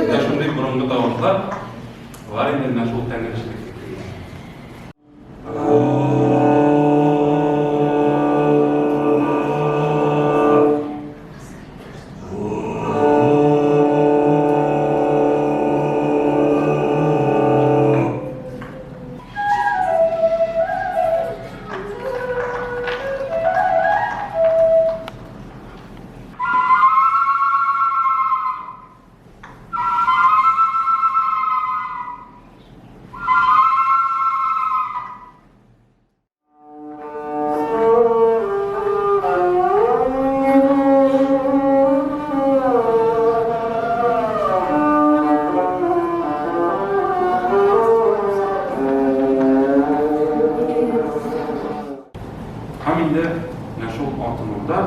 Менә шундый борынгы тавышлар бар инде менә шул тәңречелек фикерендә. Һәм инде менә шул Алтын Урда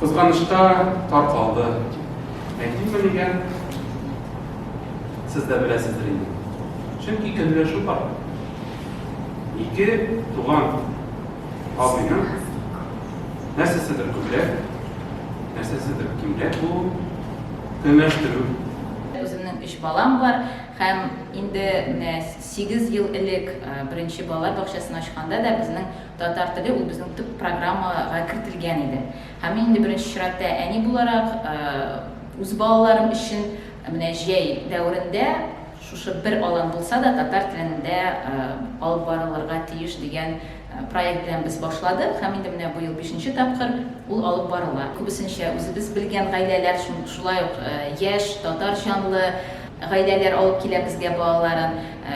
кызганычка таркалды. Әйтимме нигә? Сез дә беләсездер инде. Чөнки көнләшү бар. Ике туган абыйның нәрсәседер күбрәк, нәрсәседер кимрәк булу, көнләштерү. Үземнең өч балам бар һәм инде менә 8 ел элек беренче балалар бакчасын ачканда да безнең татар теле ул безнең төп программага кертелгән иде. Һәм мин инде беренче чиратта әни буларак үз балаларым өчен менә җәй дәверендә шушы бер алан булса да татар телендә алып барылырга тиеш дигән проект белән без башладык һәм инде менә быел бишенче тапкыр ул алып барыла. Күбесенчә үзебез белгән гаиләләр, шулай ук яшь, татар җанлы гаиләләр алып килә безгә балаларын.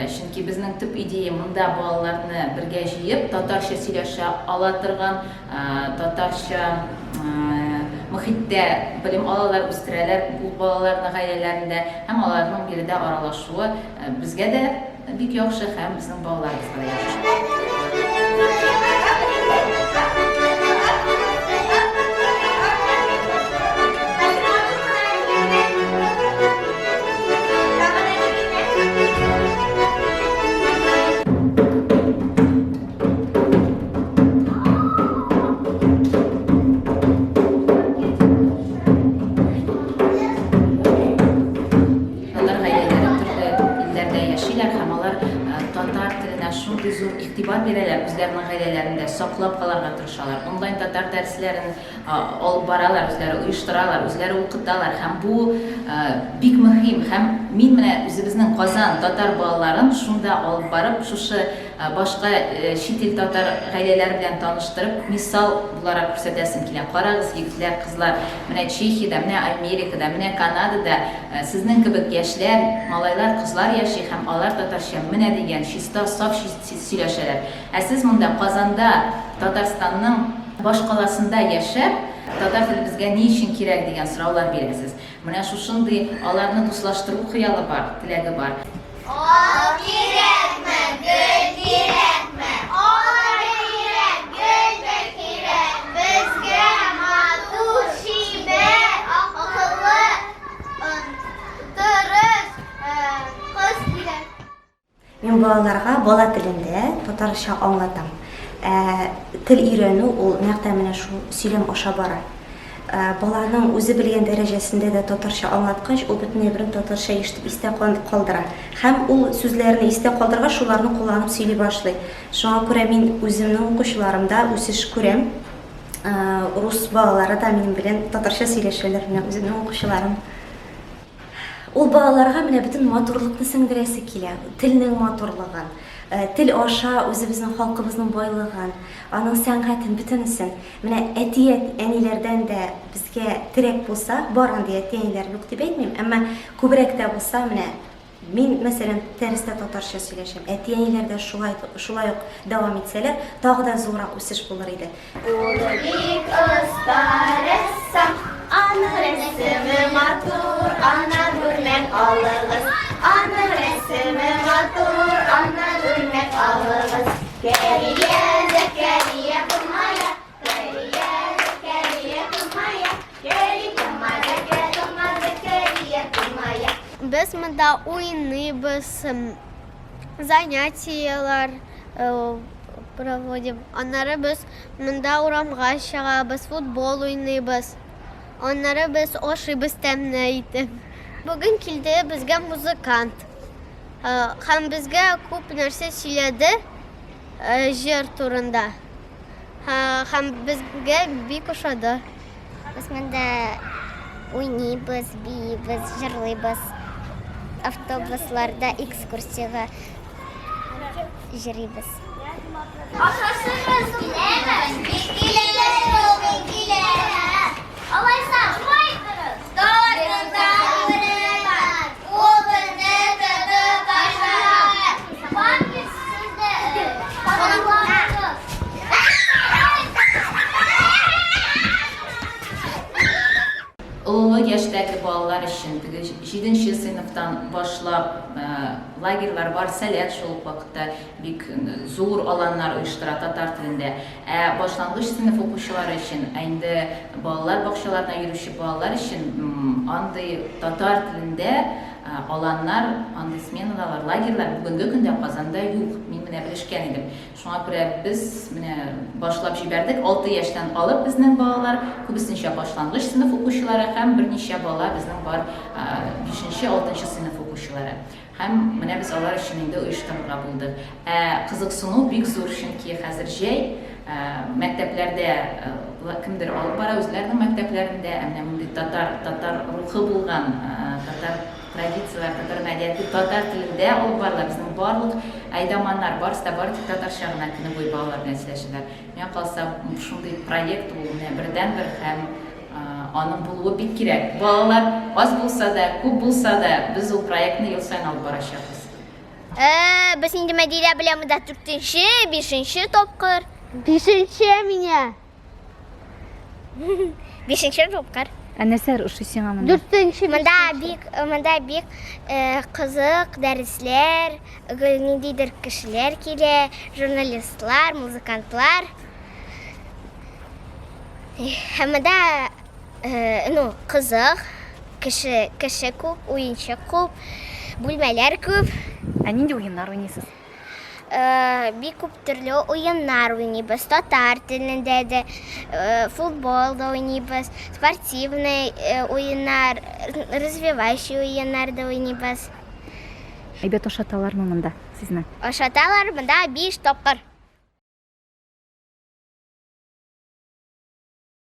Чөнки безнең төп идея монда балаларны бергә җыеп, татарча сөйләшә ала торган, татарча мохиттә белем алалар, үстерәләр ул балаларны гаиләләрендә һәм аларның биредә аралашуы безгә дә бик яхшы һәм безнең балаларыбызга да яхшы. Татар гаиләләре төрле илләрдә яшиләр һәм алар татар теленә шундый зур игътибар бирәләр, үзләренең гаиләләрендә саклап калырга тырышалар. Онлайн татар дәресләрен алып баралар, үзләре оештыралар, үзләре укыталар һәм бу бик мөһим. Һәм мин менә үзебезнең Казан татар балаларын шунда алып барып, шушы башка чит ил татар гаиләләре белән таныштырып, мисал буларак күрсәтәсем килә. Карагыз, егетләр, кызлар, менә Чехиядә, менә Америкада, менә Канадада сезнең кебек яшьләр, малайлар, кызлар яши һәм алар татарча менә дигән чиста, саф сөйләшәләр. Ә сез монда Казанда, Татарстанның башкаласында яшәп, татар теле безгә ни өчен кирәк дигән сораулар бирәсез. Менә шушындый аларны дуслаштыру хыялы бар, теләге бар. Ал кирәкме, гөл кирәкме? Алар кирәк, гөл дә кирәк. Безгә матур, чибәр, акыллы, тырыш кыз кирәк. Мин балаларга бала телендә татарча аңлатам. Ә тел өйрәнү ул нәкъ тә менә шул сөйләм аша бара. Ә, баланың үзе белгән дәрәҗәсендә дә татарча аңлаткач, ул бөтен әйберен татарча ишетеп истә калдыра. Һәм ул сүзләрне истә калдыргач, шуларны кулланып сөйли башлый. Шуңа күрә мин үземнең укучыларымда үсеш күрәм. Ә, рус балалары да минем белән татарча сөйләшәләр, менә үземнең укучыларым. Ул балаларга менә бөтен матурлыкны сеңдерәсе килә, телнең матурлыгын, э, тел аша үзебезнең халкыбызның байлыгын, аның сәнгатен, бөтенесен. Менә әти әниләрдән дә безгә терәк булса, бар андый әти-әниләр юк дип әйтмим, әмма күбрәк тә булса, менә мин, мәсәлән, дәрестә татарча сөйләшәм, әти-әниләр дә шулай, шулай ук дәвам итсәләр, тагы да зуррак үсеш булыр иде. Ул бик оста рәссам, аның рәсеме матур, аннан үрнәк алыгыз. Аның рәсеме матур, аннан үрнәк алыгыз. Кәрия, Зәкәрия, Кумая, Кәрия, Зәкәрия, Кумая, Кәри, Кума, Зәкә, Кума, Зәкәрия, Кумая. Без монда уйныйбыз, занятиеләр. проводим. Аннары без монда урамга чыгабыз, футбол уйныйбыз. Аннары без ашыйбыз тәмле итеп. Бүген килде безгә музыкант. Һәм безгә күп нәрсә сөйләде җыр турында. Һәм безгә бик ошады. Без монда уйныйбыз, биибез, җырлыйбыз. Автобусларда экскурсиягә җөрибез. Ашасыгыз киләме? Бик килә шул, бик килә. Алайса, шулай итегез. Тартында бүре бар, ул безне тотып ашар. Бар бит сездә хатынларыгыз. Олы яшьтәге балалар өчен теге җиденче сыйныфтан башлап лагерьлар бар, Сәләт шул ук вакытта бик зур аланнар оештыра татар телендә. Ә башлангыч сыйныф укучылары өчен, ә инде балалар бакчаларына йөрүче балалар өчен андый татар телендә аланнар, андый сменалар, лагерьлар бүгенге көндә Казанда юк. Мин менә белешкән идем. Шуңа күрә без менә башлап җибәрдек. 6 яшьтән алып безнең балалар, күбесенчә башлангыч сыйныф укучылары һәм берничә бала безнең бар бишенче, алтынчы сыйныф укучылары. Һәм менә без алар өчен инде оештырырга булдык. Ә кызыксыну бик зур, чөнки хәзер җәй, мәктәпләрдә кемдер алып бара үзләренең мәктәпләрендә, ә менә мондый татар, татар рухы булган, татар Традицияләр, татар мәдәнияте татар телендә алып барыла. Безнең барлык әйдаманнар, барысы да бары тик татарча гына көне буе балалар белән сөйләшәләр. Миңа калса, шундый проект ул менә бердәнбер һәм аның булуы бик кирәк. Балалар аз булса да, күп булса да, без ул проектны ел саен алып барачакбыз. Э, без инде Мәдинә белән монда дүртенче, бишенче тапкыр. Бишенче мине. Бишенче тапкыр. Ә нәрсәләр ошый сиңа монда? Дүртенче. Монда бик монда бик э, кызык дәресләр, гел ниндидер кешеләр килә, журналистлар, музыкантлар. Һәм монда э, ну, кызык, кеше кеше күп, уенчык күп, бүлмәләр күп. Ә нинди уеннар уйныйсыз? Э, бик күп төрле уеннар уйныйбыз. Татар телендә дә, э, футбол да уйныйбыз, спортивный э, уеннар, развивающий уеннар да уйныйбыз. Әйбәт ашаталармы монда сезне? Ашаталар монда 5 тапкыр.